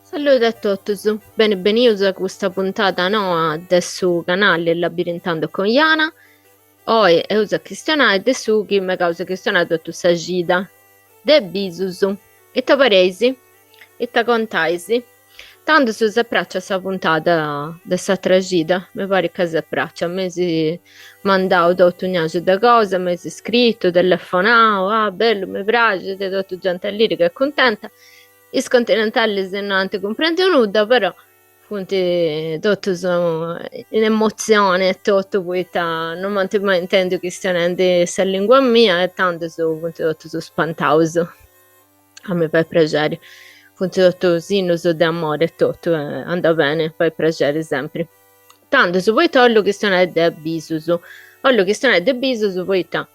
Salude a totus, beni benius a custa puntada noa de su canali Labirintando con Jana. Oi eus a chistionai de su chi megaus a chistionai totu sa cida, de bisus. Ita pareis? Ita contais? Tandus s'est pracia sa puntada de s'atra cida, mi parit ca s'est pracia, m'eis mandau totu un'axi de cosa, m'eis scritu, telefonau, ah bellu mi praxit, totu genti alliriga e cuntenta, is continentalis no ant cumprendiu nudda però funt totus in emotzioni e totu poita no m'ant mai intendiu chistionendi sa lingua mia e tandus funt totus spantaus. A mi fait prexeri. Funt totu sinnus de amori e totu e andat beni, fait prexeri sempri. Tandus, poita 'ollu chistionai de bisus? 'Ollu chistionai de bisus poita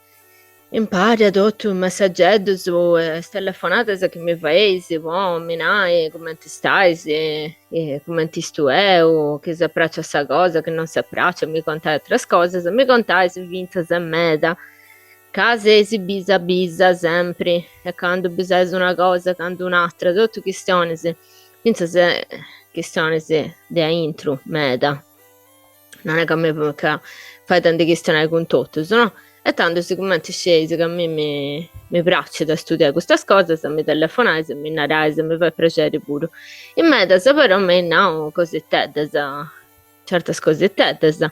impari a totu is messageddus e is telefonadas chi mi faeis po mi nai cumenti stais e cumenti istu 'eu, chi s'est pracia sa cosa, chi non s'est pracia, mi contais ateras cosas, mi contais fintzas e meda Ca seis bisa bisa sempri, e candu bisais una cosa, candu un'atra, totu chistionis, fintzas chistionis de aintru meda, non est ca mi ca fait a ndi chistionai cun totus, no? E tandus sigumenti scieis ca a mimmi mi praxit a studiai custas cosas, mi telefonais e mi narais e mi fait prexeri puru. In medas però m'eis nau cositeddas, certas cositeddas,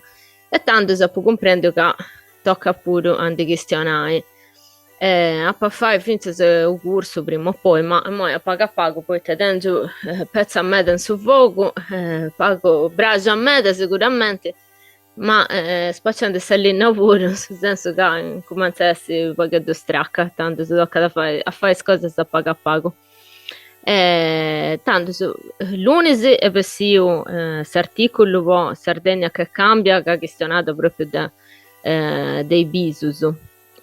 e tandus apu cumprendiu ca tocat puru a ndi chistionai. Apu a fai fintzas u' cursu prima o poi, ma immoi a pagu a pagu poita tengiu petza meda in su fogu, pagu braxa meda siguramenti, ma spacendi sa linna puru, in su sensu ca incumentzat a essi u' pagheddu straca, tandus tocat a fai a fai is cosas a pagu a pagu. Tandus, lunis est bessiu s'articulu po Sardegna che cambia ca chistionat propriu de de is bisus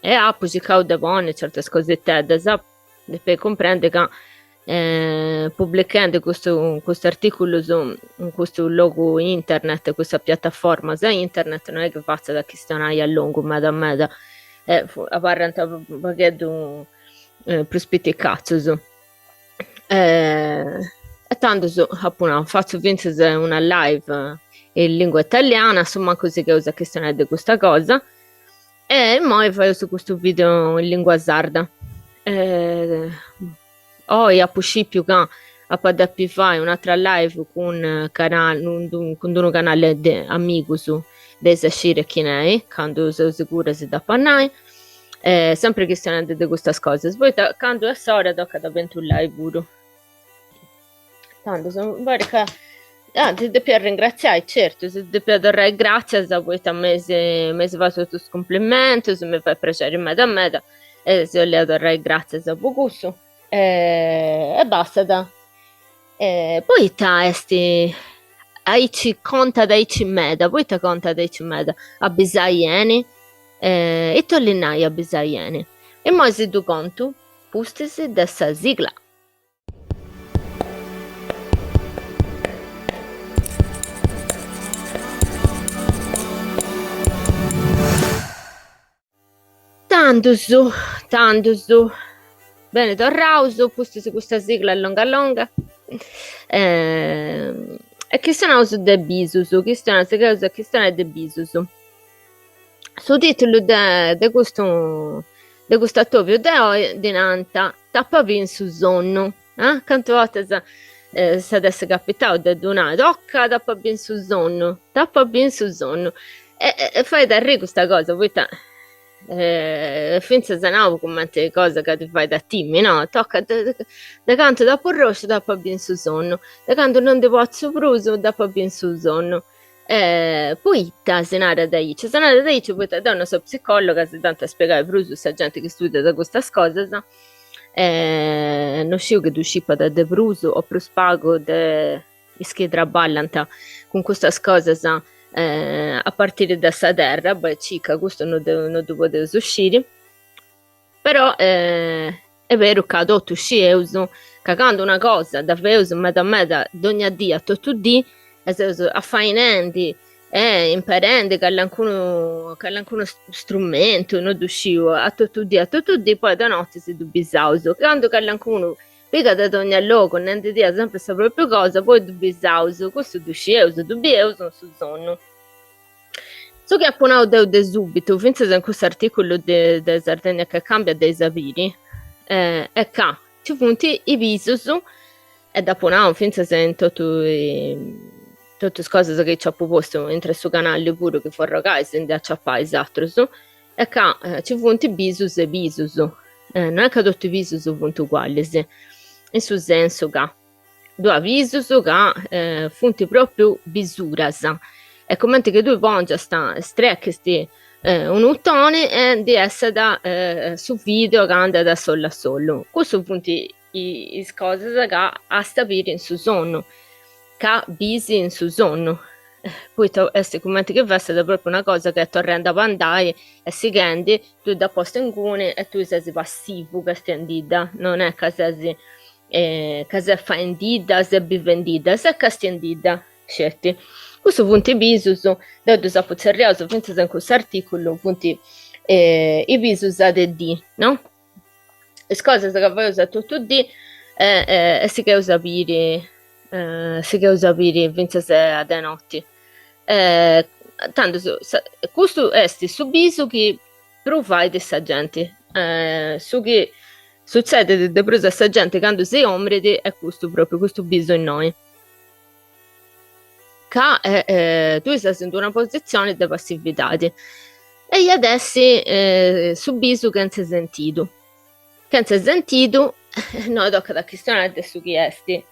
e apu circau de ponni certas cositeddas, depeis cumprendi ca publichendi custu custu articulus in custu logu internet, custa piataformas internet no est chi fatzat a chistionai a longu meda meda e abarrant u' pagheddu prus piticatzus. E tandus apu nau, fatzu fintzas una live in lingua italiana, a su mancu sigheus a chistionai de custa cosa, e immoi faeus custu video in lingua sarda. Oi apu scipiu ca apu a depi fai un'atra live cun canali cun d'unu canali de amigus dd'eis a sciri chini est, candu seu segura si dd'apu a nai Sempri chistionendi de custas cosas, poita candu est s'ora tocat a bentullai puru. Tandus, mi parit ca, ah, si depia arringratziai, certu, si depia torrai gratzias poita m'eis m'eis fatu totus is cumplimentus, mi fait prexeri meda meda e si 'olia torrai gratzias po cussu e bastat. Poita est aici, contat aici meda, poita contat aici meda a bisai 'eni Ita 'olit nai a bisai 'eni? Immoi si ddu contu pustis de sa sigla. Tandus, tandus, beni torraus pustis custa sigla longa longa e chistionaus de bisus, chistionaus, sigheus a chistionai de bisus. Su titulu de de custu de custu atobiu de oi ddi nant T'apo a biri in su sonnu. Ah cantu 'ortas s'at essi capitau de ddu nai, toca t'apo a biri in su sonnu, t'apo a biri in su sonnu. E fait arriri custa cosa poita fintzas nau cumenti cosa ca ti fait a timi, no, toca de cantu t'apo orrosciu t'apo a biri in su sonnu, de cantu non ndi potzu prus t'apo a biri in su sonnu. Poita si narat aici? Si narat aici poita deu no seu psicologa, si dd'ant a spiegai prus sa genti chi studiat custas cosas, no sciu chi ddu scipat de prus o prus pagu de is chi traballant cun custas cosas a partiri de sa terra, bai e circa, custu no ddu podeus sciri Però est beru ca totus scieus ca candu una cosa dda feus meda meda dogna dì a totu dì e seus afainendi e imperendi calincunu calincunu strumentu, no ddu sciu, a totu dì a totu dì, poi de notti si ddu bisaus. Candu calincunu. Pigat de dogna logu, nendi·dda sempri sa propriu cosa, poi ddu bisaus, custu ddu scieus, ddu bieus in su sonnu. Su chi apu nau deu de subitu, fintzas in cussu articulu de de Sardegna che cambia dd'eis a biri, est ca nci funt is bisus, e dd'apu nau fintzas in totu totu is cosas chi nci apu postu intre su canali puru chi forrogais ndi aciapais atrus, est ca nci funt bisus e bisus, no est ca totu is bisus funt ugualis, in su sensu ca ddu at bisus ca funt propriu bisuras, est cumenti chi tui pongiast, strechist unu 'utoni e ndi 'essat su video ca andat a solu a solu, cussus funt is cosas ca as a biri in su sonnu, ca bisi in su sonnu, poita est cumenti chi fessat propriu una cosa chi est torrendi a bandai e sighendi, tui dd'as posta inguni e tui ses passivu castiendidda, non est ca ses ca ses faendidda, ses bivendidda, ses castiendidda sceti. Cussus funt bisus, deu ddus apu tzerriaus fintzas in cuss'articulu, funt is bisus a de dì, no? Is cosas ca faeus a totu dì e e sigheus a biri sigheus a biri fintzas a de noti. Tandus custu est su bisu chi prus fait sa genti, su chi sutzedit de prus a sa genti candu si 'omrit est custu propriu, custu bisu innoi. Ca tui ses in d'una positzioni de passividadi e iat essi su bisu chentze sentidu. Chentze sentidu, innoi tocat a chistionai de su chi est.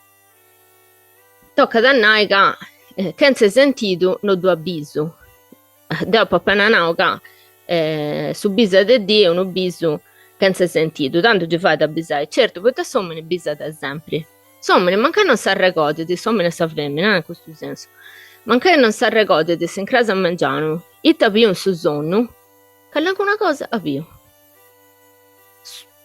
Tocat a nai ca chentze sentidu no ddu at bisu. Deu apu apena nau ca su bisu a de dì est unu bisu chentze sentidu, tandu nci fait a bisai, certu, poita s'omini bisat sempri. S'omini mancai non s'arregodit, s'omini e sa femina, in custu sensu, mancai non s'arregodit s'incras a mengianu ita at biu in su sonnu, calincuna cosa at biu.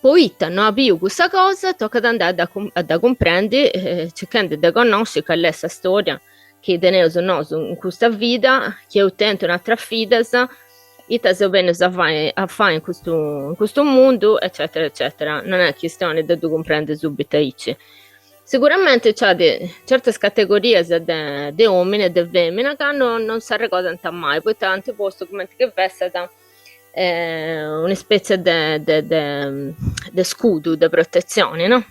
Poita no at biu cussa cosa tocat a andai a dda cumprendi circhendi de connosci cali est sa storia chi teneus nosu in custa vida, chi eus tentu in atras vidas, ita seus bennius a fai a fai in custu in custu mundu eccetera eccetera, non est chistioni de ddu cumprendi subitu aici. Siguramenti nc'at certas categorias de de omini e de femina ca no non s'arregodant mai, poita ant postu cumenti chi fessat un'ispètzia de de de scudu de protetzioni no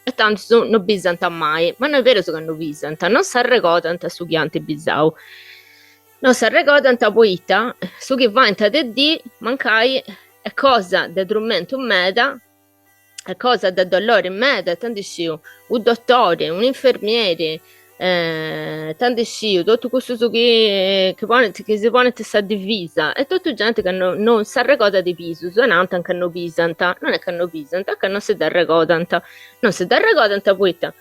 E tandus no bisant mai, ma no est berus ca no bisant, non s'arregodant su chi ant bisau. Non s'arregodant poita su chi faint a de dì, mancai, est cosa de trumentu meda, est cosa de dolori meda, ita ndi sciu, unu dotori, un'infermieri, ita ndi sciu, totu cussus chi chi ponint chi si ponint sa divisa, est totu genti ca no non s'arregodat is bisus e nant ca no bisant, non est ca no bisant, est ca non si dd'arregodant, non si dd'arregodant poita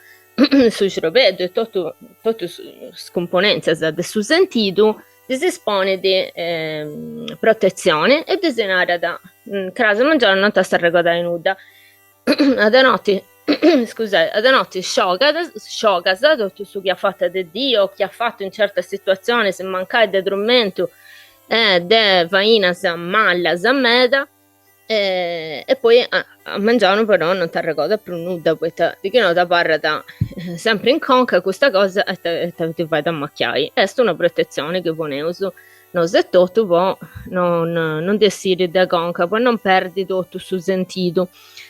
su xrobeddu e totu totu is cumponentzias de su sentidu ddis ponit protetzioni e ddis narat cras mengianu non t'as arregodai nudda A de noti, scusai, a de noti sciogat, sciogas totu su chi as fatu a de dì o chi as fatu in certas situatzionis, mancai de trumentu e de fainas malas meda, e poi a mengianu però non t'arregodas prus nudda, poita de chi no t'abarrat sempri in conca custa cosa e ti fait amachiai. Est una protetzioni chi poneus nosu etotu po non non ndi essiri de conca, po non perdi totu su sentidu.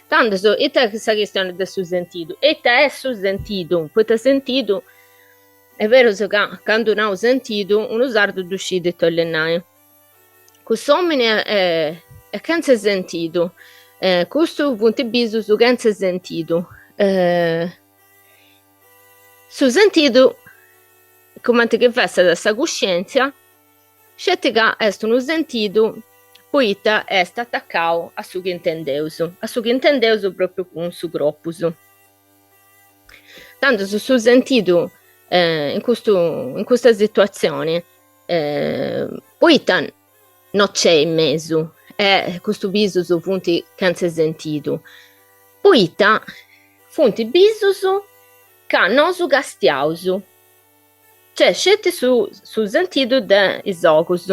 Tandus, ita est sa chistioni de su sentidu? Ita est su sentidu? Poita sentidu, est berus ca candu nau sentidu unu sardu ddu scit ita 'olit nai. Cuss'omini est chentze sentidu, custus funt bisus chentze sentidu. Su sentidu cumenti chi fessat sa cuscientzia, sceti ca est unu sentidu poita est atacau a su chi intendeus, a su chi intendeus propriu cun su cropus. Tandus su sentidu in custu in custa situatzioni poita no c'est in mesu e custus bisus funt chentze sentidu, poita funt bisus ca nosu castiaus, c'est sceti su su sentidu de is ogus,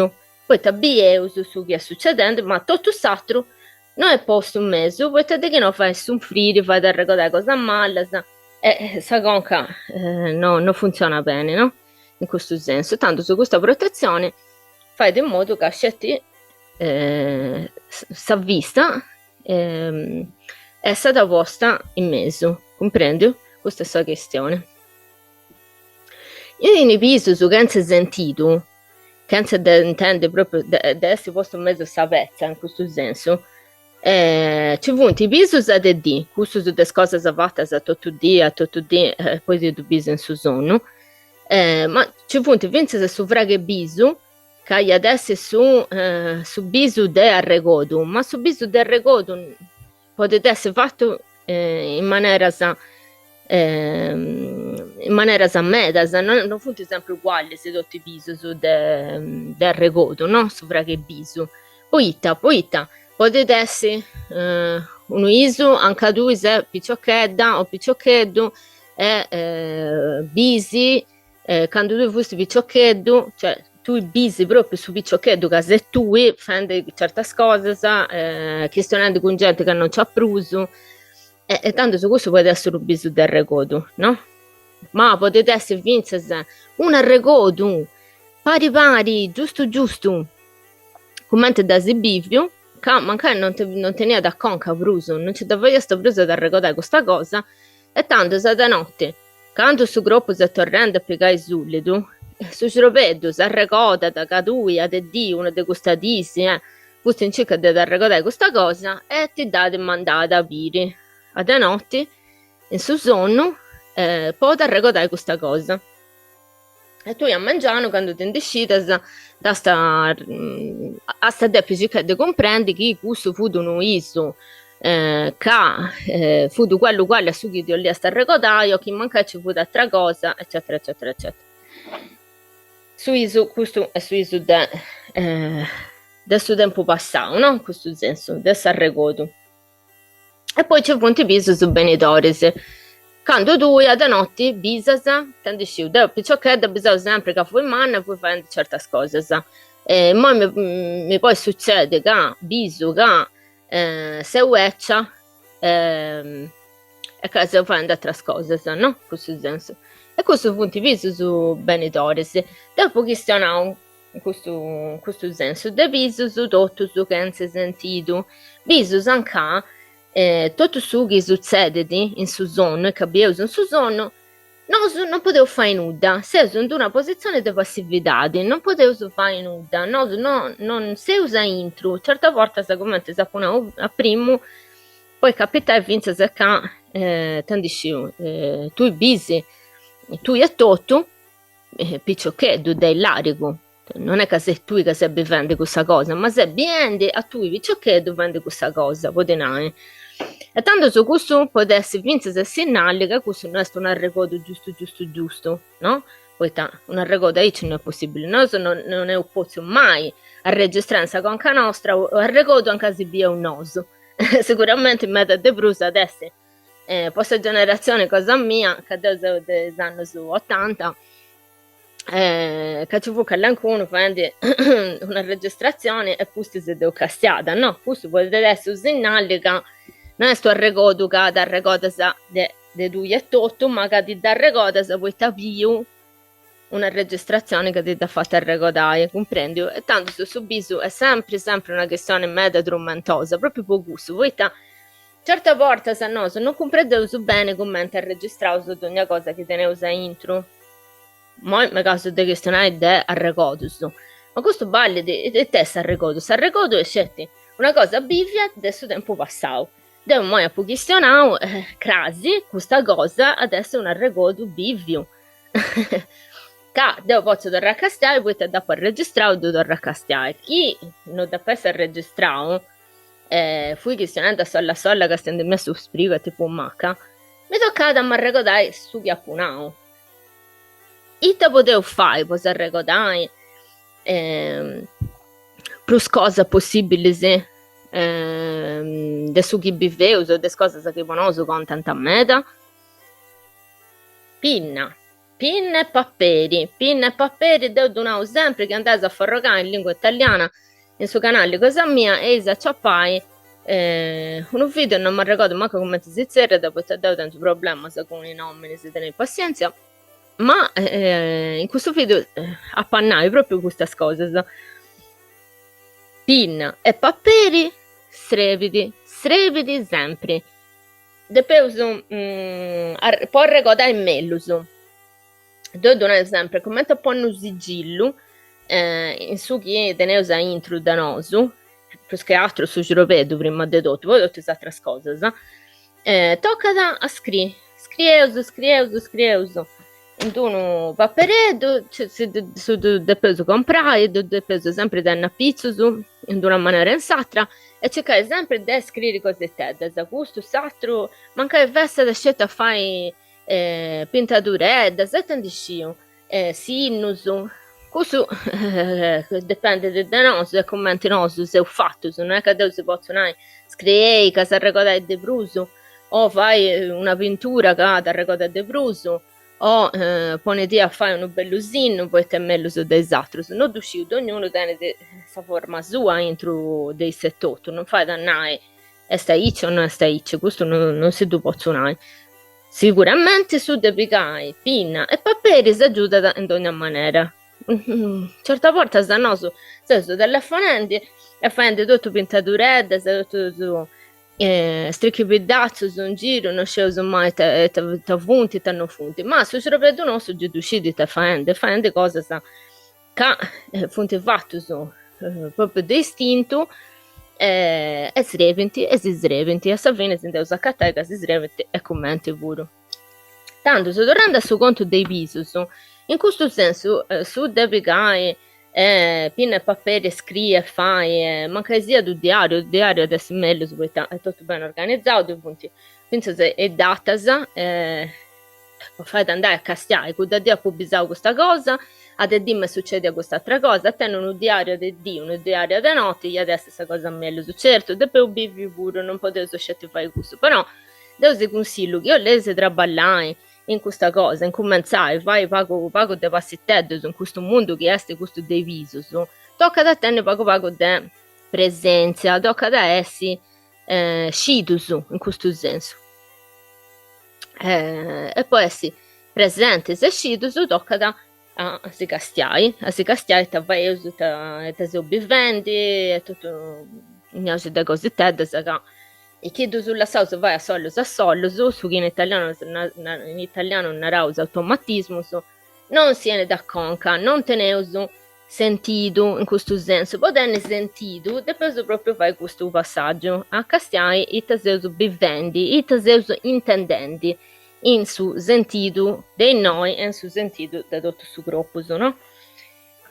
poita bieus su chi est succedendi, ma totu s'aturu. No est postu in mesu poita de chi no fait sunfriri, fait arregodai cosas malas e sa conca no no funtzionat beni no, in custu sensu. Tandus custa protetzioni fait in modu ca sceti sa vista essat posta in mesu, cumprendiu? Custa est sa chistioni. In is bisus chentza sentidu, chentza de intendi propriu de de essi postu in mesu sa petza in custu sensu, nci funt bisus a de dì, cussus de is cosas fatas a totu dì a totu dì e poi ti ddu bisi in su sonnu, ma nci funt fintzas su fragu 'e bisu ca iat essi su su bisu de arregodu, ma su bisu de arregodu Podet essi fatu in maneras in maneras medas, no funt sempri ugualis totu is bisus de de arregodu, no, su fragu 'e bisu. Poita, poita podet essi unu 'isu anca tui ses piciochedda o piciocheddu e bisi Candu tui fusti piciocheddu, cioè tui bisi propriu su piciocheddu ca ses tui fendi certas cosas, chistionendi cun genti ca non nc'at prus, e tandus cussu podit essi unu bisu de arregodu, no? Ma podit essi fintzas un'arregodu pari pari, giustu giustu, cumenti dd'as biviu, ca mancai non non teniat a conca prus, non nci dda faiast prus a t'arregodai custa cosa, e tandus a de noti Candu su cropus est torrendi a pigai sulidu, su xrobeddu s'arregodat ca tui a de dì una de custas dis fusti in circa de t'arregodai custa cosa e ti dd'at mandada a biri a de noti in su sonnu po t'arregodai custa cosa. E tui a mengianu candu ti ndi scidas dd'ast ast a depi circai de cumprendi chi cussu fut unu 'isu ca fut uguali uguali a su chi ti 'oliast arregodai o chi mancai ci fut atra cosa eccetera eccetera eccetera. Su 'isu, custu est su 'isu de de su tempus passau, no, in custu sensu, de s'arregodu. E poi ci funt bisus benidoris. Candu tui a de noti bisas, ita ndi sciu, deu piciochedda bisau sempri ca fui manna e fui faendi certas cosas. E immoi mi mi podit sucedi ca bisu ca seu 'ecia e ca seu faendi ateras cosas, no, in cussu sensu. E cussus funt bisus benidoris. Deu apu chistionau in custu in custu sensu de bisus totus chentze sentidu, bisus ancà totu su chi sutzedit in su sonnu e ca bieus in su sonnu, nosu non podeus fai nudda, seus in d'una positzioni de passividadi, non podeus fai nudda, nosu no non seus aintru, certas bortas cumenti s'apu nau a primu, podit capitai fintzas ca ita ndi sciu, tui bisi, tui etotu piciocheddu de illarigu, non est ca ses tui ca ses bivendi cussa cosa, ma ses biendi a tui piciocheddu fendi cussa cosa, po ti nai. E tandus cussu podit essi fintzas sinnali ca cussu no est un'arregodu giustu giustu giustu, no? Poita un'arregodu aici no est possibili, nosu non non eus potziu mai arregistrai in sa conca nostra u'arregodu anca si bieus nosu, siguramenti meda de prus at essi po sa generatzioni cosa mia, ca deu seu de is annus otanta, ca nci fut calincunu faendi una registratzioni e pustis dd'eus castiada, no? Cussu podit essi unu sinnali ca no est u'arregodu ca t'arregodas de de tui etotu, ma ca ti dd'arregodas poita biu una registratzioni ca ti dd'at fatu arregodai, cumprendiu? E tandus su bisu est sempri sempri una chistioni meda trumentosa, propriu po cussu, poita certas bortas nosu non cumprendeus beni cumenti arregistraus dogna cosa chi teneus aintru. Immoi megaus de chistionai de arregodus, ma custu ballit, ita est s'arregodu? S'arregodu est sceti una cosa bivia de su tempus passau Deu immoi apu chistionau, crasi custa cosa at essi un'arregodu bìviu, ca deu potzu torrai a castiai poita dd'apu arregistrau e ddu torru a castiai, chi no dd'ap'essi arregistrau e fui chistionendi a sola a sola castiendimì a su sprigu a tipu maca, mi tocat a m'arregodai su chi apu nau. Ita podeus fai po s'arregodai prus cosas possibilis de su chi biveus o de is cosas chi po nosu contant meda? Pinna, pinna e paperi, pinna e paperi, deu ddu nau sempri chi andais a forrogai in lingua italiana in su canali cosa mia eis a aciapai. Unu video, non m'arregodu mancu cumenti si zerriat, poita deu tengiu problemas cun is nominis, tenei passienzia, ma in custu video apu a nai propriu custas cosas. Pinna e paperi srebit, srebit sempri. Depeus po arregodai mellus. Deu ddu nau sempri, cumenti a ponni unu sigillu in su chi teneus aintru de nosu, prus che atru su xrobeddu prima de totu, poi totu is atras cosas, tocat a scriri, scrieus scrieus scrieus in d'unu papereddu, si ddu depeus comporai, ddu depeus sempri tenni apitzus in d'una manera o in s'atra e circai sempri de scriri cositeddas, custu, s'atru, mancai fessat sceti a fai pintadureddas, ita ndi sciu, sinnus, cussu dipendit de nosu e cumenti nosu seus fatus, no est ca deu si potzu nai scriei ca s'arregodais de prus o fai una pintura ca t'arregodas de prus o ponidì a fai unu bellu sinnu poita est mellus de is atrus, no ddu sciu, dognunu tenit sa forma sua aintru de issu etotu, non fait a nai est aici o no est aici, custu non si ddu potzu nai. Siguramenti su de pigai pinna e paperi s'agiudat in dogna manera. Certas bortas nosu seus telefonendi e faendi totu pintadureddas, totu strichibiddatzus in giru, no scieus mai ita ita funt, ita no funt, ma su xrobeddu nostu gei ddu scit ita est faendi, est faendi cosas ca funt fatus propriu de istintu e srebint e si srebint e a sa fini si nd'eus acatai ca si srebint e cumenti puru. Tandus, torrendi a su contu de is bisus, in custu sensu su de pigai pinna e paperi e scriri e fai, mancai siat unu diariu, unu diariu at essi mellus poita est totu beni organizau, ddoi funt fintzas is datas e fait andai a castiai, cudda dì apu bisau custa cosa, a de dì m'est sucèdia cust'atra cosa, a tenni unu diàriu a de dì, unu diàriu a de noti iat essi sa cosa mellus, certu depeus bivi puru, non podeus sceti fai cussu, però deu si cunsillu chi 'oleis traballai in custa cosa, incumentzai, fai pagu pagu de passiteddus in custu mundu chi est custu de is bisus, tocat a tenni pagu pagu de presèntzia, tocat a essi scidus in custu sensu. E po essi presentis e scidus tocat a si castiai, a si castiai ita faeus, ita ita seus bivendi e totu un'inniaxi de cositeddas ca chi ddus lassaus fai a solus a solus, su chi in italianu in italianu naraus automatismus, non si 'enit a conca, non teneus sentidu in custu sensu, po tenni sentidu depeus propriu fai custu passaggiu, a castiai ita seus bivendi, ita seus intendendi in su sentidu de innoi e in su sentidu de totu su cropus, no?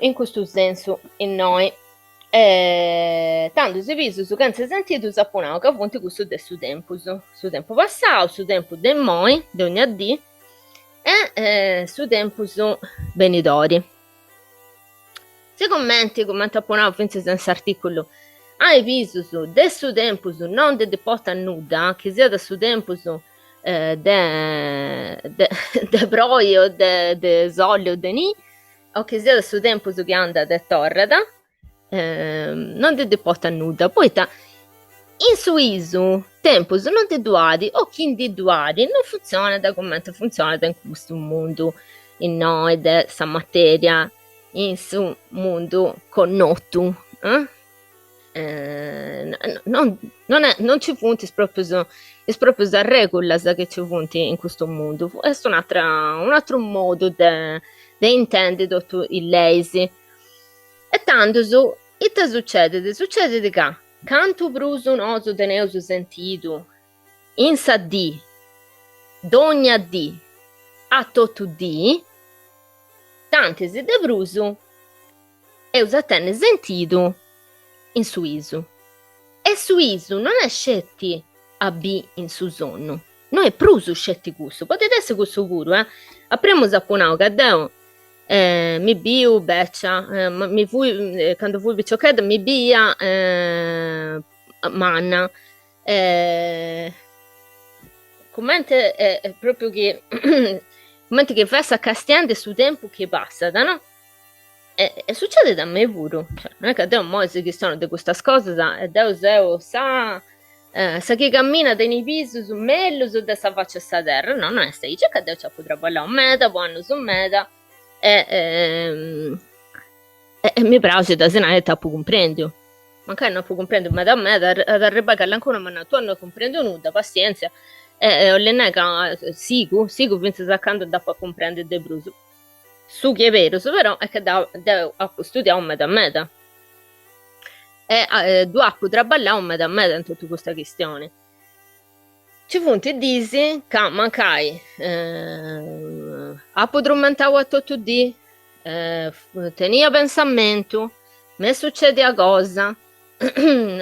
In custu sensu innoi. E tandus is bisus chentza sentidu s'apu nau ca funt cussus de su tempus, su tempus passau, su tempus de immoi, de ogna dì, e su tempus benidori. Sigumenti, cumenti apu nau fintzas in s'artìculu, a is bisus de su tempus no ndi ddi portat nudda, chi siat su tempus de de proi o de de soli o de nì, o chi siat su tempus chi andat e torrat, no ndi ddi portat nudda, poita in su 'isu tempus no ndi ddu at o chi ndi ddu at no funtzionat cumenti funtzionat in custu mundu innoi de sa materia, in su mundu connotu non non est non nci funt is proprius is proprius arregulas chi nci funt in custu mundu, est un'atera un'ateru modu de de intendi totu is leis E tandus, ita sucedit? Sucedit ca cantu prus nosu teneus sentidu in sa dì, dogna dì, a totu dì, tantis de prus eus a tenni sentidu in su 'isu. E su 'isu non est sceti a bì in su sonnu, no est prus sceti cussu, podit essi cussu puru, eh, a primu s'apu nau ca deu mi biu beccia, mi fui, candu fui piciochedda mi biia manna cumenti propriu chi cumenti chi fessa castiendi su tempus chi passat no e sucedit a mei puru, cioè non est ca deu immoi si chistionu de custas cosas e deu seu sa. Sa chi camminat in is bisus mellus de sa faccia 'e sa terra, no, no est aici, est ca deu nci apu traballau meda po annus meda e e mi praxit a si nai ita apu cumprendiu. Mancai no apu cumprendiu meda meda, at arribbai calincunu m'at nau, tui no as cumprendiu nudda, passientzia, e 'ollit nai ca sigu, sigu fintzas a candu nd'apu a cumprendi de prus. Su chi est berus però est ca deu apu studiau meda meda e ddu apu traballau meda meda in totu custa chistioni. Nci funt dis ca mancai apu trumentau a totu dì, tenia pensamentu, m'est succedia cosa,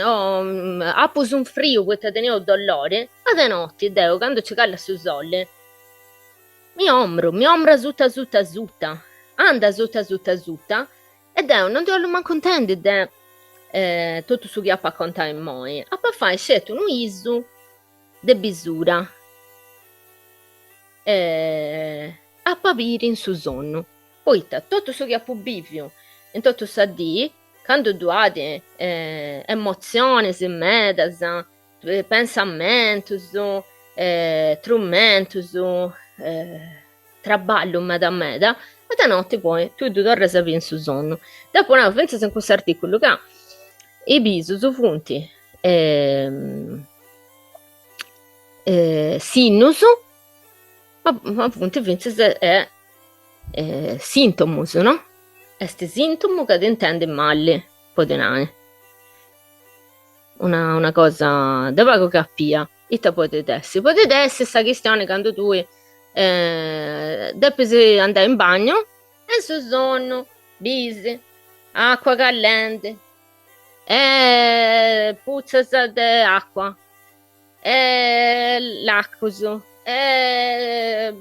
o apu sunfriu poita tenia dolori, a de noti deu candu nci calat su soli mi omru, mi omru asuta asuta asuta, andu asuta asuta asuta E deu non ndi 'ollu mancu intendi de totu su chi apu a contai immoi, apu a fai sceti unu 'isu de bisura e apu a biri in su sonnu, poita totu su chi apu biviu in totu sa dì, candu ddu at emotzionis medas, pensamentus, trumentus, traballu meda meda, a de noti poi tui ddu torras a biri in su sonnu. Deu apu nau fintzas in cussu articulu ca is bisus funt sinnus ma funt fintzas sintomus no, est sintomu ca t'intendis mali, po ti nai. Una una cosa de pagu capia Ita podit essi? Podit essi sa chistioni candu tui depis andai in bagnu e in su sonnu bisi acua callendi e putzas de acua e lacus e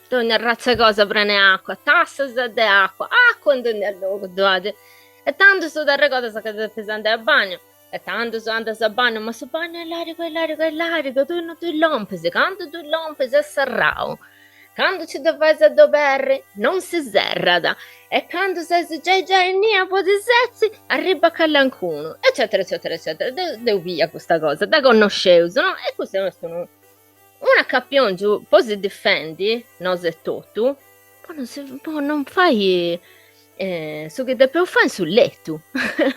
dogna arratza 'e cosa prena 'e acua, tassas de acua, acua in dogna logu ddu at e tandus t'arregodas ca depis andai a bagnu E tandus andas a bagnu, ma su bagnu est larigu est larigu est larigu, tui no ddui lompis, candu ddui lompis est serrau, candu nci dda fais a dd'oberri non si serrat, e candu ses giai giai innia po ti setzi, arribat calincunu, eccetera eccetera eccetera. Deu deu bia custa cosa, dda connosceus, no? E custu est unu un'acapiongiu po si difendi, nosu etotu, po non si po non fai su chi depeus fai in su letu,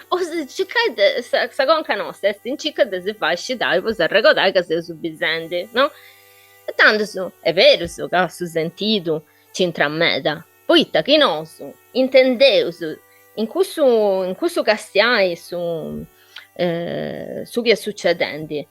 po si circai de sa sa conca nosta est in circa de si fai scidai po s'arregodai ca seus bisendi, no? E tandus est berus ca su sentidu nc'intrat meda, poita chi nosu intendeus in cussu in cussu castiai su su chi est succedendi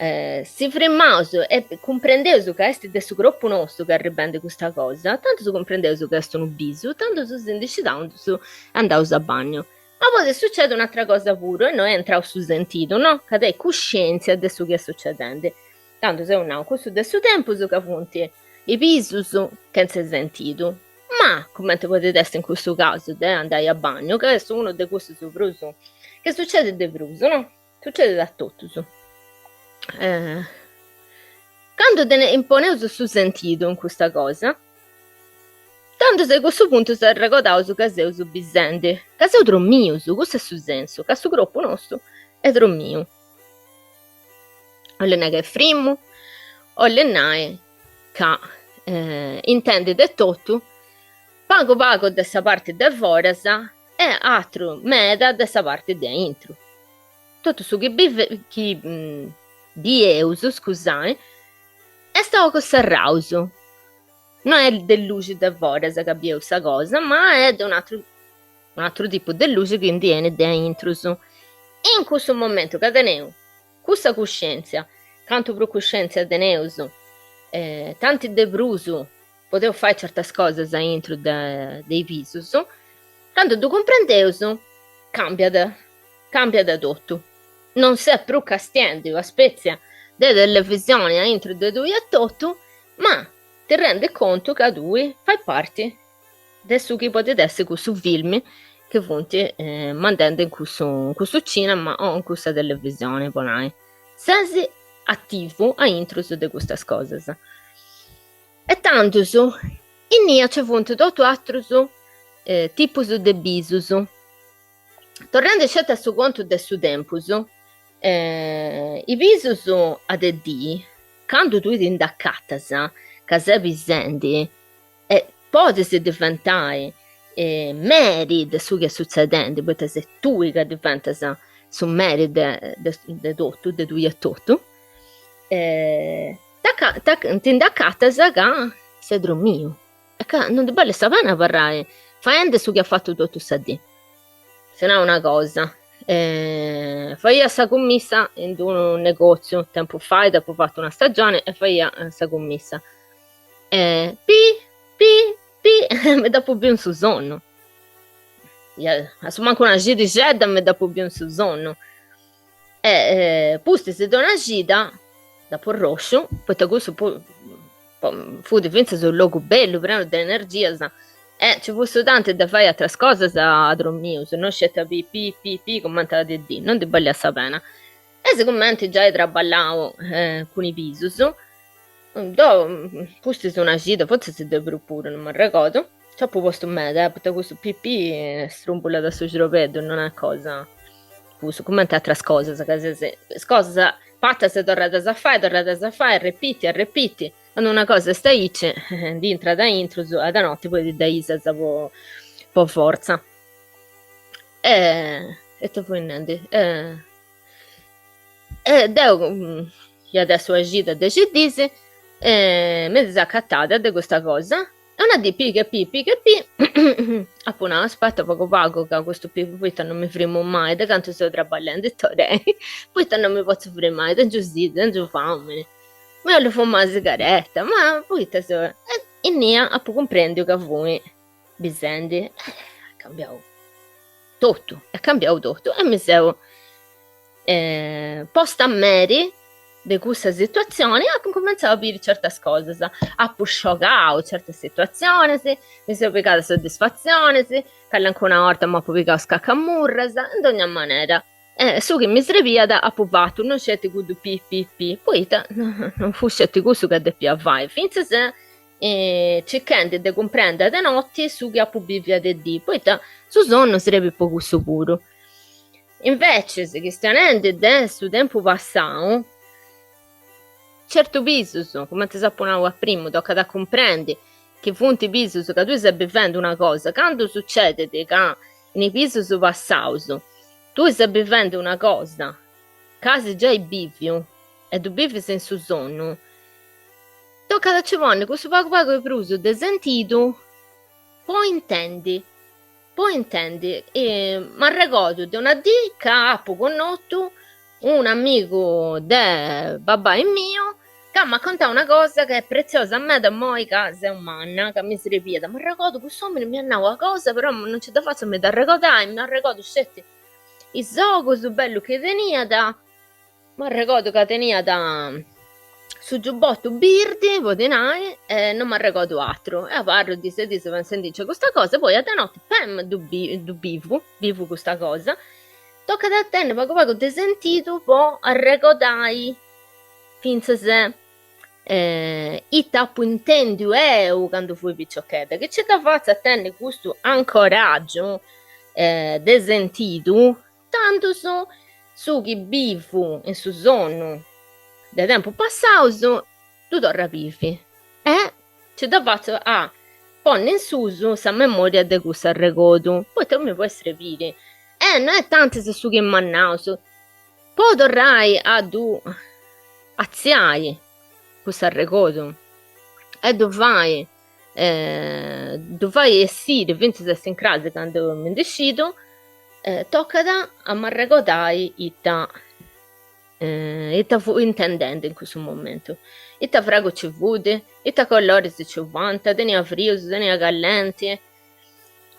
Si frimmaus e cumprendeus ca est de su cropu nostu chi est arribendi custa cosa, tandus cumprendeus ca est unu bisu, tandus si ndi scidaus e andaus a bagnu. Ma podit sucedi un'atra cosa puru, e innoi intraus su sentidu, no? Ca tenit cuscientzia de su chi est sucedendi. Tandus eus nau cussu de su tempus ca funt is bisus chentza sentidu, ma cumenti podit essi in custu casu de andai a bagnu, ca est unu de cussus prus chi sucedit de prus, no? Sucedit a totus. Candu imponeus su sentidu in custa cosa, tandus a cussu puntu s'arregodaus ca seus bisendi, ca seus dromius, custu est su sensu, ca su cropu nostu est dromiu. 'Ollit nai ca est frimu, 'ollit nai ca intendit de totu, pagu pagu de sa parti de foras e atru meda de sa parti de aintru. Totu su chi bive chi bieus, scusai, est a ogus serraus, no est de luxi de foras ca bieus sa cosa, ma est de un'atru un'atru tipu de luxi chi ndi 'enit de aintrus. In cussu momentu ca teneus cussa cuscientzia, cantu prus cuscientzia teneus, tanti de prus podeus fai certas cosas aintru de de is bisus, candu ddu cumprendeus cambiat, cambiat totu, non ses prus castiendi una spetzia de televisioni aintru de tui etotu, ma ti rendis contu ca tui fais parti de su chi podit essi cussu filmi chi funt mandendi in cussu in cussu cinema o in cussa televisioni, po nai. Ses ativu aintrus de custas cosas. E tandus, innia nci funt totu atrus tipus de bisus. Torrendi sceti a su contu de su tempus. Is bisus a de dì, candu tui ti nd'acatas ca ses bisendi e podis diventai meri de su chi est sutzedendi, poita ses tui ca diventas su meri de de totu, de tui etotu, ti nd'acatas ca ses dromiu e ca non ndi balit sa pena abarrai faendi su chi as fatu totu sa dì. Si nau una cosa, faia sa cummissa in d'unu negoziu tempu fait, apu fatu una stagioni e faia sa cummissa e pi pi pi mi dd'apu biu in su sonnu, a su mancu una xidixedda mi dd'apu biu in su sonnu e pustis de una xida dd'apu arrosciu, poita cussu fut fintzas unu logu bellu prenu de energias e nci fut su tanti de fai ateras cosas dromius, no sceti a biri pi pi pi cumenti a de dì, no ndi baliat sa pena. E sigumenti giai traballau cun is bisus, deu pustis una cida, fortzis de prus puru, non m'arregodu, nci apu postu meda, poita cussu pi pi strumbulat su xrobeddu, non est cosa cussu, cumenti ateras cosas, ca ses is cosas fatas e torradas a fai, torradas a fai, arrepiti, arrepiti, candu una cosa est aici ndi intrat a intrus a de noti poi ti dda isas po po fortza. E ita fui nendi E deu iat essi una cida dexi dis e mi seu acatada de custa cosa e una dì piga e pi piga e pi apu nau aspetta pagu pagu ca custu pi poita non mi frimu mai de cantu seu traballendi torrei poita non mi potzu frimai tengiu sidi tengiu famini mi 'ollu fumai una sigaretta ma poita seu e innia apu cumprendiu ca fui bisendi e est cambiau totu, est cambiau totu e mi seu posta a meri de cussa situatzioni e apu incumentzau a biri certas cosas, apu sciogau certas situatzionis, mi seu pigada soddisfatzionis, calincuna 'orta m'apu pigau scacamurras, in dogna manera su chi mi srebiat apu fatu, non sceti cuddu pi pi pi, poita non fut sceti cussu ca depia fai, fintzas circhendi de cumprendi a de noti su chi apu biviu a de dì, poita su sonnu srebit po cussu puru. Invecis, chistionendi de su tempus passau, certus bisus, cumenti s'apu nau a primu, tocat a cumprendi chi funt bisus ca tui ses bivendi una cosa, candu sucedit ca in is bisus passaus tui ses bivendi una cosa ca as giai biviu e ddu bivis in su sonnu, Tocat a ci ponni cussu pagu pagu 'e prus de sentidu po intendi, po intendi. M'arregodu de una dì ca apu connotu un'amigu de babbai miu ca m'at contau una cosa ca est pretziosa meda immoi ca seu manna, ca mi srebiat. M'arregodu cuss'omini m'iat nau una cosa però non nci dda fatzu a mi dd'arregodai, m'arregodu sceti is ogus bellus chi teniat M'arregodu ca teniat su giubbottu birdi, po ti nai, e non m'arregodu atru. E abarru dis e dis pensendinci a custa cosa, poi a de noti, pem, ddu ddu bivu, bivu custa cosa. Tocat a tenni pagu pagu de sentidu po arregodai fintzas ita apu intendiu 'eu candu fui piciochedda, chi nci dda fatzu a tenni custu ancoraggiu de sentidu Tandus su chi bivu in su sonnu de tempus passaus ddu torru a bivi e nci dda fatzu a ponni in susu sa memoria de cussu arregodu, poita mi podit srebiri. E no est tantis su chi m'at nau, po torrai a ddu atziai cussu arregodu e ddu fai ddu fai essiri fintzas a s'incrasi candu mi ndi scidu, tocat a m'arregodai ita ita fui intendendi in cussu momentu, ita fragu ci fut, ita coloris ci fuant, tenia frius, tenia callenti,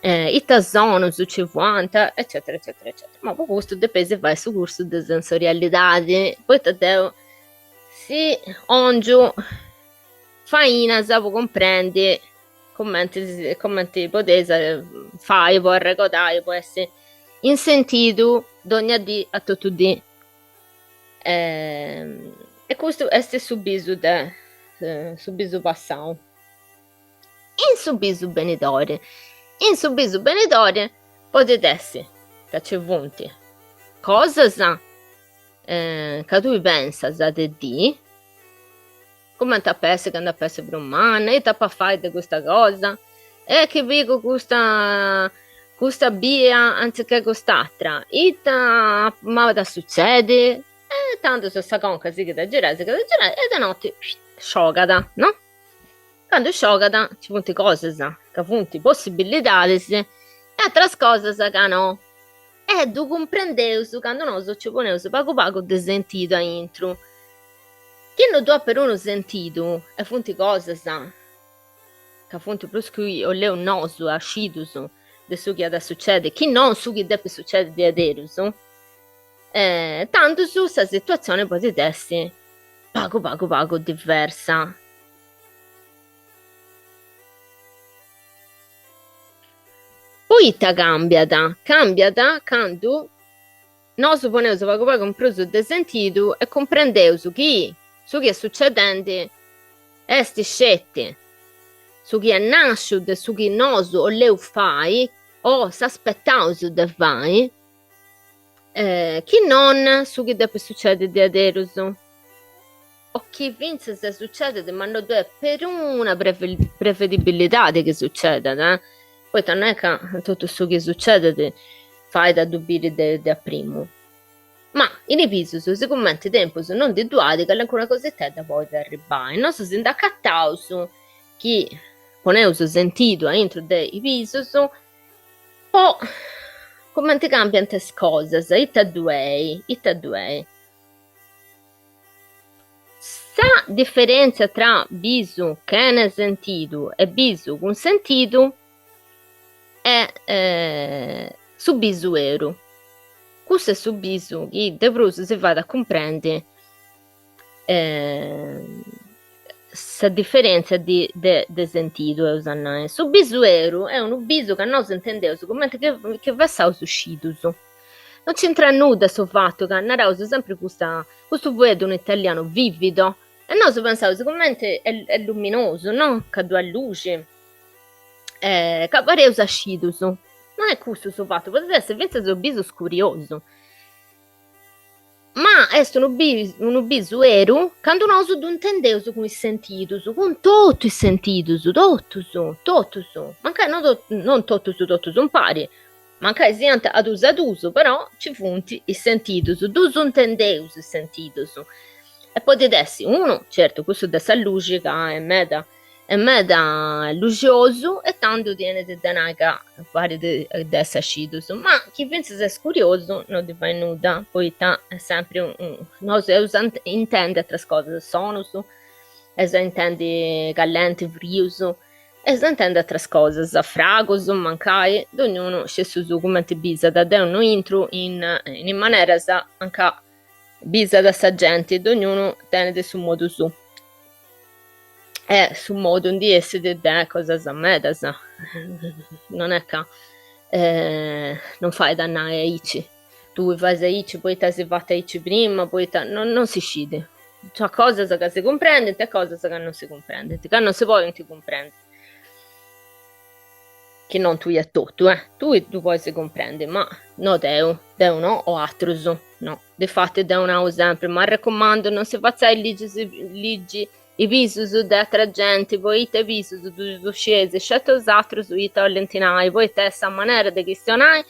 ita sonus ci fuant, eccetera eccetera eccetera. Ma po custu depeis fai su cursu de sensorialidadi, poita deu si 'ongiu fainas po cumprendi cumenti cumenti podeis fai po arregodai po essi in sentidu dogna dì a totu dì. E custu est su bisu de su bisu passau. In su bisu benidori. In su bisu benidori podit essi ca ci funt cosas. Ca tui pensas de dì, cumenti ap'a essi candu ap'a essi prus manna, ita ap'a fai de custa cosa, e chi pigu custa custa bia anzichè cust'atra, ita m'at a sutzedi? E tandus sa conca sighit a girai sighit a girai e de noti sciogat, no? Candu sciogat nci funt cosas ca funt possibilidadis e atras cosas ca no. E ddu cumprendeus candu nosu nci poneus pagu pagu de sentidu aintru. Chi no ddu at perunu sentidu e funt cosas ca funt prus chi 'oleus nosu a scidus de su chi at a sucedi, chi non su chi depit sucedi diaderus, tandus sa situatzioni podit essi pagu pagu pagu diversa. Poita càmbiat? Càmbiat candu nosu poneus pagu pagu in prus de sentidu e cumprendeus chi su chi est sucedendi est sceti su chi est nàsciu de su chi nosu 'oleus fai o s'aspetaus de fai, chi non su chi depit sucedi diaderus. O chi fintzas sucedet ma no ddu est peruna prevedibilidade chi sucedat, poita no est ca totu su chi sucedet fait a ddu biri de a primu. Ma in is bisus, sigumenti tempus no ndi ddu at, calincuna cositedda podit arribbai. Nosu si nd'acataus chi poneus sentidu aintru de is bisus po cumenti cambiant is cosas, ita ddu est, ita ddu est. Sa diferèntzia tra bisu chene sentidu e bisu cun sentidu est su bisu 'eru. Cussu est su bisu chi de prus si fait a cumprendi sa diferèntzia de sentidu, eus a nai. Su bisu 'eru est unu bisu ca nosu intendeus cumenti chi fessaus scidus. No nc'intrat nudda su fatu ca naraus sempri custa custu fueddu in italianu vivido e nosu pensaus cumenti est luminosu no, ca ddu at luxi e ca pareus scidus, no est cussu su fatu, podit essi fintzas unu bisu scuriosu, ma est unu bisu unu bisu 'eru candu nosu ddu intendeus cun is sentidus, cun totu is sentidus, totus, totus, mancai non totus totus impari Mancai siant a dus a dus, però nci funt is sentidus, ddus intendeus is sentidus. E podit essi unu, certu, cussu de sa luxi ca est meda est meda luxiosu e tandu ti 'enit de nai ca parit de essi scidus, ma chi fintzas est scuriosu no ddi fait nudda, poita est sempri nosu eus a intendi ateras cosas, sonus, eus a intendi callenti, frius, Eus a intendi ateras cosas, fragus, mancai, dognunu scit su suu cumenti bisat, deu no intru in is maneras anca bisat sa genti, dognunu tenit su modu suu e su modu ndi essit de cosas medas, non est ca non fait a nai aici, tui fais aici poita si fatu aici prima, poita, non si scit Nc'at cosas ca si cumprendint e cosas ca non si cumprendint, ca non si podint cumprendi. Chi non tui etotu, eh, tui ddu podis cumprendi, ma no deu, deu no o atrus, no. Difati deu nau sempri, m'arrecumandu, non si fatzais ligi ligi is bisus de atra genti, poita is bisus ddus scieis sceti 'osatrus ita 'olint nai, poita est sa manera de chistionai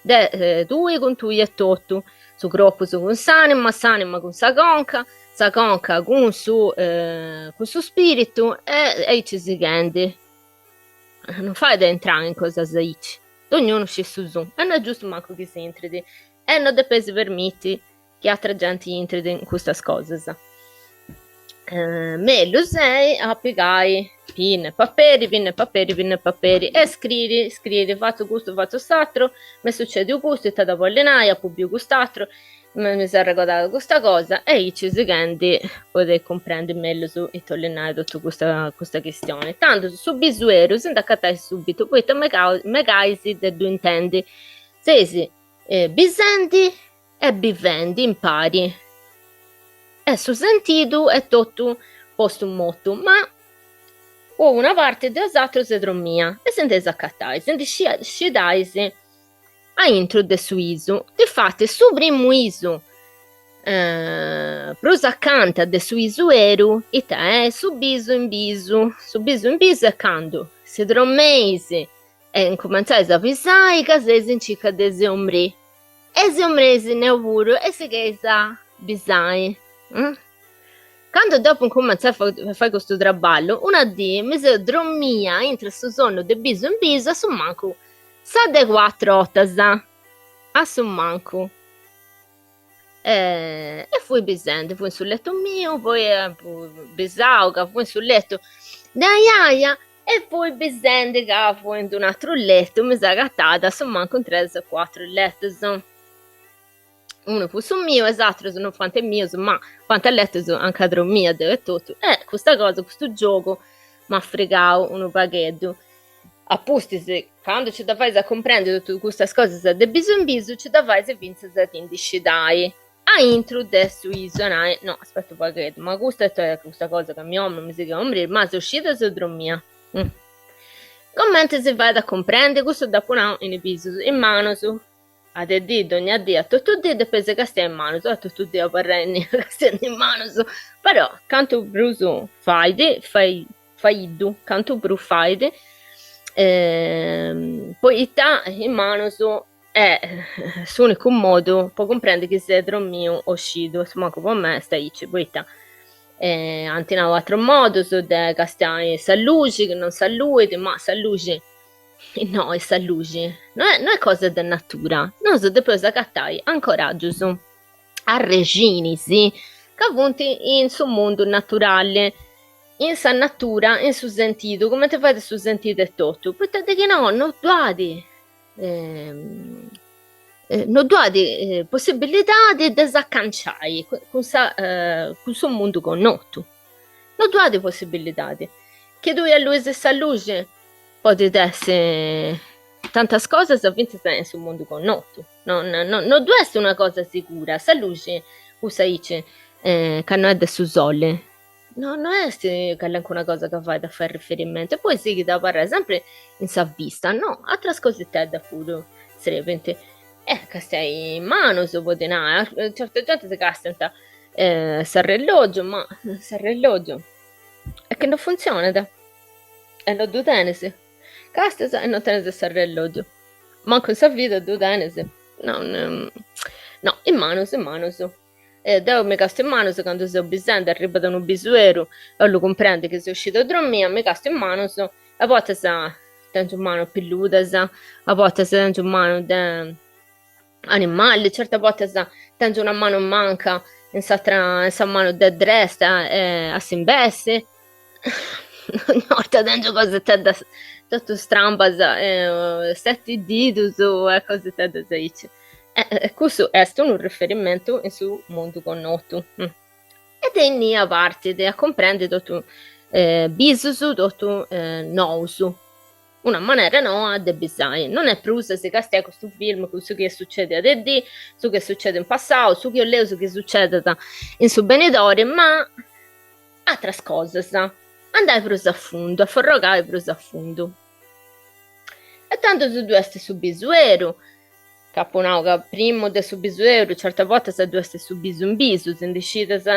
de tui cun tui etotu, su cropus cun s'anima, s'anima cun sa conca, sa conca cun su cun su spiritu e aici sighendi. Non fait a intrai in cosas aici, dognunu scit su suu e no est giustu mancu chi s'intrit e no depeis permiti chi atra genti intrit in custas cosas. Mellus est a pigai pinna e paperi, pinna e paperi, pinna e paperi e scriri, scriri, fatzu custu, fatzu s'atru, m'est sucediu custu, ita at bolli nai, apu biu cust'atru, mi seu arregodada custa cosa e aici sighendi podeis cumprendi mellus ita 'olit nai totu custa custa chistioni. Tandus su bisu 'eru si nd'acatais subitu poita megais de ddu intendi, seis bisendi e bivendi impari. E su sentidu est totu postu in motu, ma po una parti de 'osatrus est dromia e si nd'eis acatai, si ndi scidais aintru de su 'isu. Difatis su primu 'isu. Prus acanta de su 'isu 'eru, ita est su bisu in bisu, su bisu in bisu est candu si dromeis e incumentzais a bisai ca seis in circa de si 'omrì e si 'omreis inneu puru e sigheis a bisai. Candu deu apu incumentzau a fai custu traballu, una dì mi seu dromia intre su sonnu de bisu in bisu a su mancu sa de cuatru 'ortas, a su mancu. E fui bisendi, fui in su letu miu, poi apu bisau ca fui in su letu de ajaja e fui bisendi ca fui in d'un'atru letu, mi seu agatada a su mancu in tres o cuatru letus. Unu fut su miu e is atrus non fuant is mius, ma fuant letus anca dromia deu etotu e custa cosa, custu giogu m'at frigau unu pagheddu. A pustis, candu nci dda fais a cumprendi totu custas cosas de bisu in bisu, nci dda fais fintzas a ti ndi scidai aintru de su 'isu a nai, no, aspetta u' pagheddu, ma custa ita est custa cosa ca mi 'omru, mi sighit a 'omriri, ma seu scida o seu dromia? Cumenti si fait a cumprendi? Custu dd'apu nau in is bisus, is manus A de dì, dogna dì, a totu dì depeis castiai is manus, a totu dì abarrai innì castiendi is manus, però cantu prus fait, fai faiddu, cantu prus fait, poita is manus est s'unicu modu po cumprendi chi ses dromiu o scidu, a su mancu po mei est aici, poita ant nau atrus modus de castiai sa luxi chi non s'alluit, ma sa luxi Innoi sa luxi no est no est cosa de natura, nosu depeus agatai ancoràgius, arrexinis ca funt in su mundu naturali, in sa natura, in su sentidu, cumenti fait su sentidu etotu, poita de chi no no ddu at no ddu at possibilidadi de s'acanciai cun sa cun su mundu connotu, no ddu at possibilidadi. Chi tui alluis sa luxi Podit essi tantas cosas fintzas in su mundu connotu, no no no ddu est una cosa sigura, sa luxi cussa aici ca no est de su soli, no no est calincuna cosa ca fait a fai riferimentu e poi sighit a abarrai sempri in sa vista, no, ateras cositeddas puru srebint. E castiai is manus podit nai, certa genti si castiant s'arrellogiu, ma s'arrellogiu est chi no funtzionat E no ddu tenis. Castias e no tenis s'arrellogiu. Mancu in sa vida ddu tenis. No, no, is manus, is manus. E deu mi castio is manus candu seu bisendi, arribat unu bisu 'eru e 'ollu cumprendi chi seu scida o dromia, mi castio is manus, a bortas tengiu manus pilludas, a bortas tengiu manus de animali, certas bortas tengiu una manu manca in s'atra in sa manu de dresta e a s'imbessi, dogna 'orta tengiu cositeddas totu strambas, seti didus e cositeddas aici. E cussu est unu riferimentu in su mundu connotu. E de innia partit a cumprendi totu bisus totu nous. Una manera noa de bisai. Non est prus a si castiai custu film cun su chi est sucediu a de dì, su chi est sucediu in passau, su chi 'olleus chi sucedat in su benidori, ma atras cosas, andai prus a fundu, a forrogai prus a fundu. E tandus ddu est su bisu 'eru, ca apu nau ca primu de su bisu 'eru certas bortas ddu est su bisu in bisu, si ndi scidas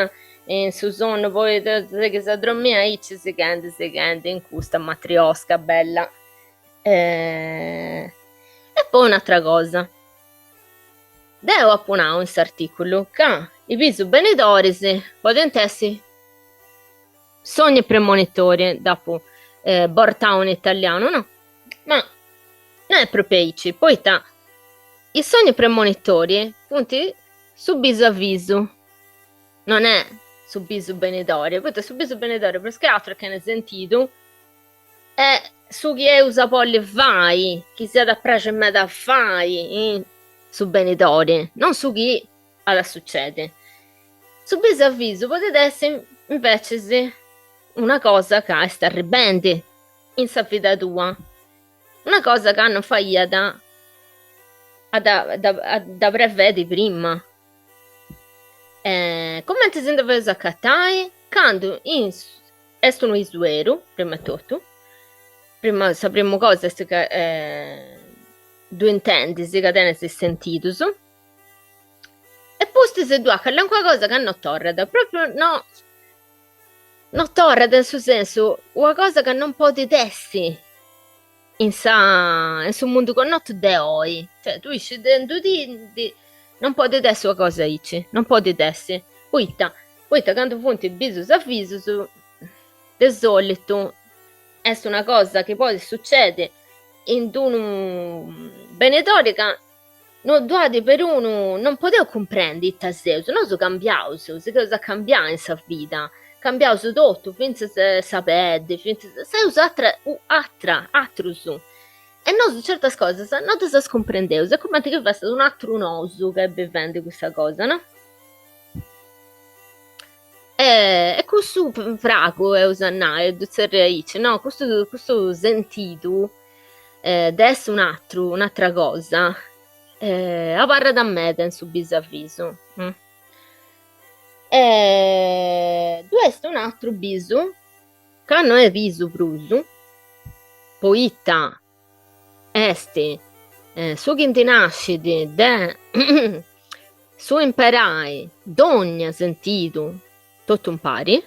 in su sonnu poi sighis a dromì aici sighendi sighendi in custa matriosca bella. E poi un'atra cosa, deu apu nau in s'articulu ca is bisus benidoris podint essi Sogni premonitori, dd'apu bortau in italianu, no? Ma no est propriu aici, poita is sogni premonitori funt su bisu avisu, non est su bisu benidori, poita su bisu benidori prus che atru est chene sentidu est su chi eus a bolli fai, chi s'iat a praxi meda a fai in su benidori, non su chi at a sucedi. Su bisu avisu podit essi invecis una cosa ca est arribendi in sa vida tua, una cosa ca non faiat a dda prevedi prima. Cumenti si ndi faeus acatai? Candu in est unu 'isu 'eru, prima 'e totu, prima sa primu cosa est ca ddu intendis, ca tenis is sentidus E pustis. pustis ddu at calincuna cosa ca no torrat, propriu no no torrat in su sensu, una cosa ca non podit essi in sa in su mundu connotu de oi, cioè tui scidendudindi non podit essi una cosa aici, non podit essi, poita, poita candu funt bisus avisus de solitu est una cosa chi podit sucedi in d'unu benidori ca no ddu at perunu, non podeus cumprendi ita seus, nosu cambiaus, sigheus a cambiai in sa vida, cambiaus totu, fintzas sa peddi, fintzas, seus atra atra atrus e nosu certas cosas no ddas cumprendeus, est cumenti chi fessat un'atru nosu ca est bivendi cussa cosa, no? E cussu fragu, eus a nai, ddu tzerriu aici, no, custu custu sentidu de essi un'atru, un'atra cosa, abarrat meda in su bisu avisu. E ddu est un'atru bisu, ca no est bisu prus, poita est su chi ndi nascit de su imperai dogna sentidu totu impari,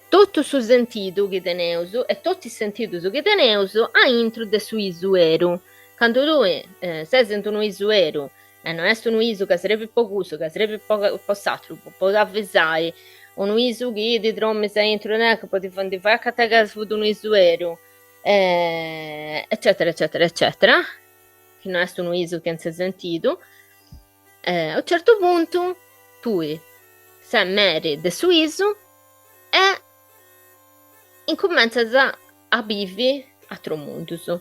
totu su sentidu chi teneus e totu is sentidus chi teneus aintru de su 'isu 'eru. Candu tui ses in d'unu 'isu 'eru e no est unu 'isu ca srebit po cussu, ca srebit po po s'atru, po t'avisai, unu 'isu chi ti drommis aintru po ti ndi fai acatai ca fut unu 'isu 'eru, eccetera eccetera eccetera, chi no est unu 'isu chentza sentidu, a unu certu puntu tui ses meri de su 'isu e incumentzas a bivi atrus mundus.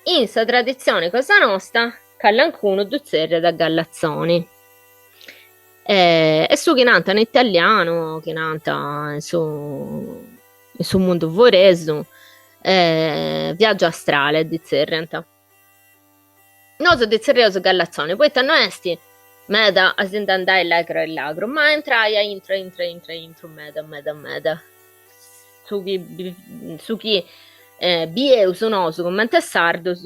In sa traditzioni cosa nosta calincunu ddu tzerriat gallatzoni. E su chi nant in italianu, chi nant in su in su mundu foresu, viaggio astrale ddi tzerriant. Nosu ddi tzerriaus gallatzoni poita no est meda a si nd'andai allegru allegru, ma a intrai a intru a intru a intru a intru meda meda meda. Su chi su chi bieus nosu comente sardus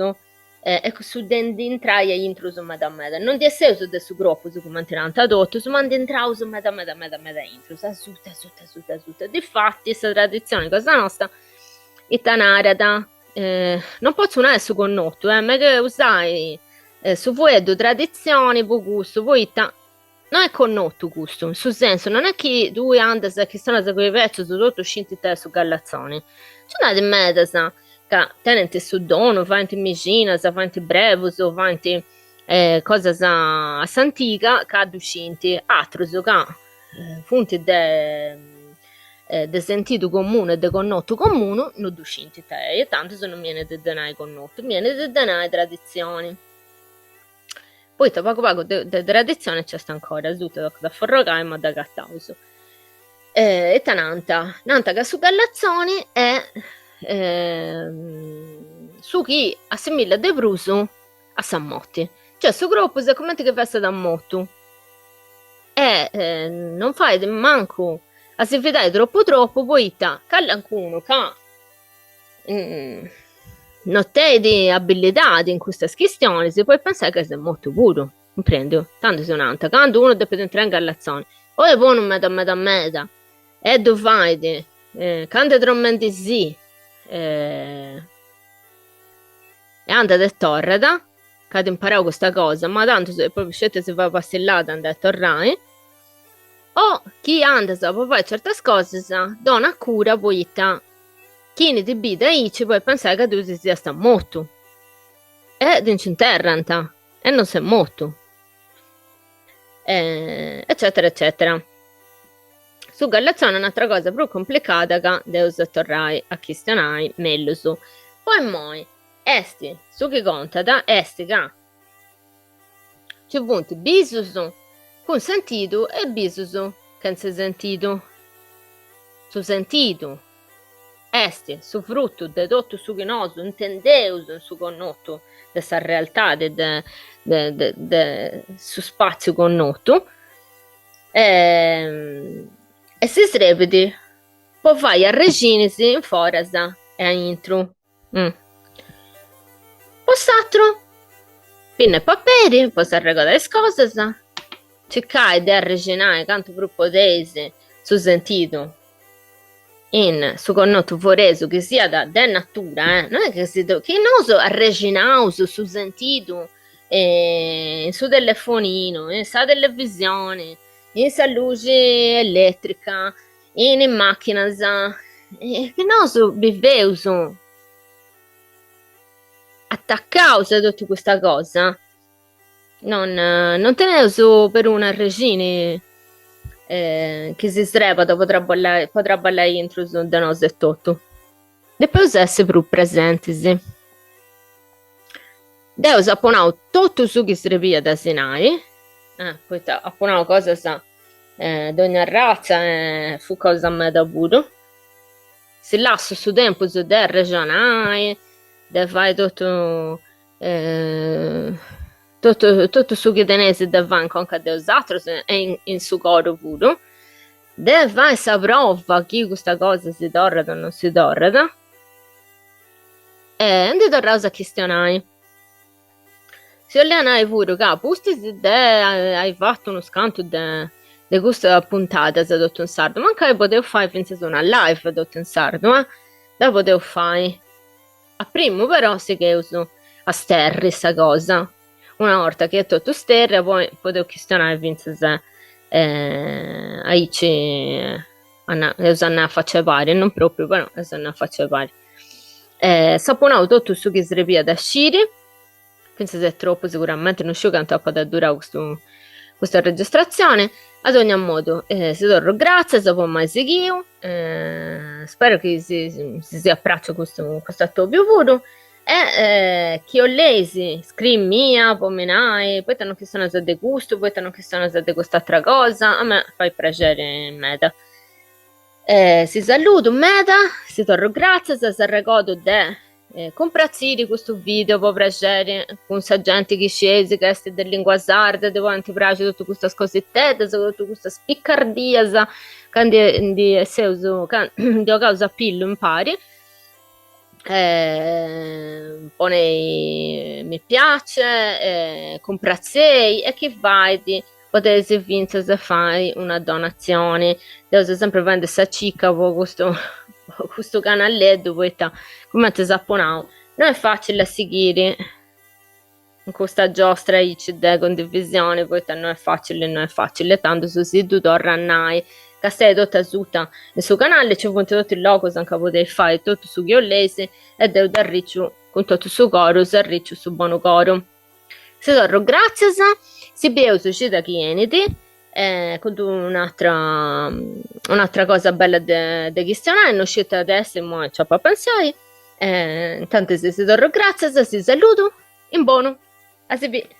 est su de nd'intrai a intrus meda meda. Non ndi esseus de su cropus cumenti nant totus, ma nd'intraus meda meda meda meda a intrus, a suta a suta a suta a suta. Difati sa traditzioni cosa nosta ita narat Non potzu nai su connotu, eh, megu a usai su fueddu traditzioni po custu, poita no est connotu custu, in su sensu, non est chi tui andas e chistionas cun is becius, totus scint ita est su gallatzoni, nci nd'at medas ca tenint su donu, faint mexinas, faint brebus, faint cosas a s'antiga ca ddu scint, atrus ca funt de de sentidu comunu e de connotu comunu no ddu scint ita est e tandus non mi 'enit de nai connotu, mi 'enit de nai traditzioni. Poita pagu pagu de de traditzioni nc'est ancora, asuta tocat a forrogai ma dd'agataus. Ita nant? Nant ca su gallatzoni est su chi assimillat de prus a sa morti, cioè su cropus est cumenti chi fessat mortu e non fait mancu a si fidai tropu tropu poita calincunu ca no tenit abilidadi in custas chistionis podit pensai ca est mortu puru, cumprendiu? Tandus nant, candu unu depit intrai in gallatzoni o est bonu meda meda meda e ddu fait candu est dromendisì E andat e torrat, ca at imparau custa cosa, ma tantu est propriu sceti si fai una passillada andai e torrai, o chi andas po fai certas cosas, dona cura poita chini ti bit aici podit pensai ca tui ti siast mortu e ti nci interrant e non ses mortu eccetera eccetera. Su gallatzoni est un'atra cosa prus complicada ca nd'eus a torrai a chistionai mellus. Po immoi est su chi contat est ca nci funt bisus cun sentidu e bisus chentza sentidu. Su sentidu est su frutu de totu su chi nosu intendeus in su connotu de sa realtadi de de de su spatziu connotu E si srebit po fai arrexinis in foras e aintru. Po s'atru, pinna e paperi po s'arregodai is cosas. Circai de arrexinai cantu prus podeis su sentidu in su connotu foresu chi siat de natura, eh, no est chi si chi nosu arrexinaus su sentidu in su telefoninu, in sa televisioni, in sa luxi eletrica, in is machinas, chi nosu biveus atacaus a totu custa cosa Non non teneus peruna arrexini chi si srebat po traballai po traballai intrus de nosu etotu. Depeus essi prus presentis. Deu s'apu nau totu su chi srebiat a si nai, poita apu nau cosas de ogna arratza e fut cosa meda puru. Si lassu su tempus de arrexonai, de fai totu Totu totu su chi teneis de fai in conca de 'osatrus e in su coru puru, de fai sa prova chi custa cosa si torrat o non si torrat, e ndi torraus a chistionai. Si 'ollia nai puru ca pustis de ai fatu unus cantu de de custas puntadas totu in sardu, mancai podeus fai fintzas una live totu in sardu, eh, dda podeus fai A primu però sigheus a sterri sa cosa, una 'orta chi est totu sterria poi podeus chistionai fintzas aici eus a nai a facci 'e pari, non propriu però eus a nai a facci 'e pari. S'apu nau totu su chi srebiat a sciri Fintzas est tropu siguramenti, no sciu cantu apat durau custu custa registratzioni, a dogna modu si torru gratzias po m'ai sighiu, speru chi si si siat praxiu custu custu atobiu puru e chi 'olleis scriimia po mi nai poita no chistionas de custu, poita no chistionas de cust'atra cosa, a mei fait praxeri meda. Si saludu meda, si torru gratzias, s'arregodu de Cumpratziri custu video po praxeri cun sa genti chi scieis ca est de lingua sarda e ddi podint praxi totu custas cositeddas, totu custas picardias ca ndi ndi esseus ca ndi 'ogaus a pillu impari. Ponei mi piace, cumpratzei e chi fait podeis fintzas fai una donatzioni. Deu seu sempri faendi sa cica po custu po custu canaleddu poita cumenti s'apu nau no est facili a sighiri in custa giostra aici de condivisioni poita no est facili no est facili e tandus si ddu torru a nai castiai totu asuta in su canali nci funt totu is logus anca podeis fai totu su chi 'oleis e deu dd'arriciu cun totu su coru s'arriciu su bonu coru. Si torru gràtzias, si bieus cida chi 'enit cun d'un'atra un'atra cosa bella de de chistionai, no sciu ita at essi, imoi nci apu a pensai, intantis si torru gràtzias, si saludu, in bonu, a si bi'.